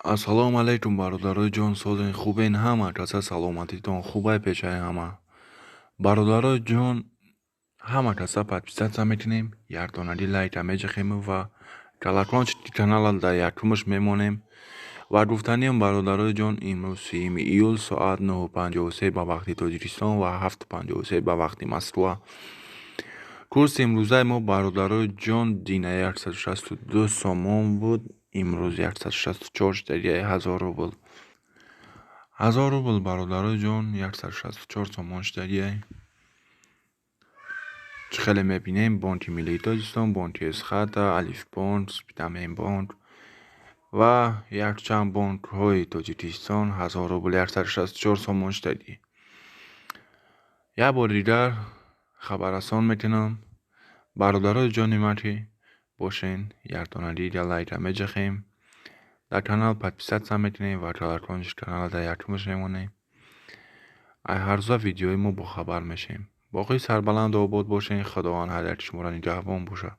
Ассалому алайкум, бародарои ҷон, созен, хубен? Ҳама каса саломатитон хубай? Пешаи ҳама, бародарои ҷон, ҳама каса подписаться мекунем, якдонаги лайка меҷахем ва колокольчики канала дар якумаш мемонем. Ва гуфтаниам, бародарои ҷон, имрӯз 30-уми июл, соат 9:53 ба вақти Тоҷикистон ва 7:53 ба вақти Москва. Курси имрӯзаи мо, бародарои ҷон, дина 162 сомон буд, имрӯз 164 шудагиай. 1000 рубл, 1000 рубл, бародарои ҷон, 164 сомон шудагиай. Чӣ хеле мебинем, Бонки Миллии Тоҷикистон, Бонки Эсхата, Алифбонк, Спитаменбонк ва якчанд бонкҳои Тоҷикистон 1000 рубл 164 сомон шудагӣ. Як бори дигар хабаррасон мекунам, бародарои ҷони ман, ки бошен, якдонагига лайка меҷахем, дар канал подписаться мекунем ва колокольчики канала дар якумаш мемонем. Ай ҳаррӯза видеои мо бохабар мешем. Боқӣ сарбаланду обод бошен, Худованд ҳар яки шуморо нигаҳбон бошад.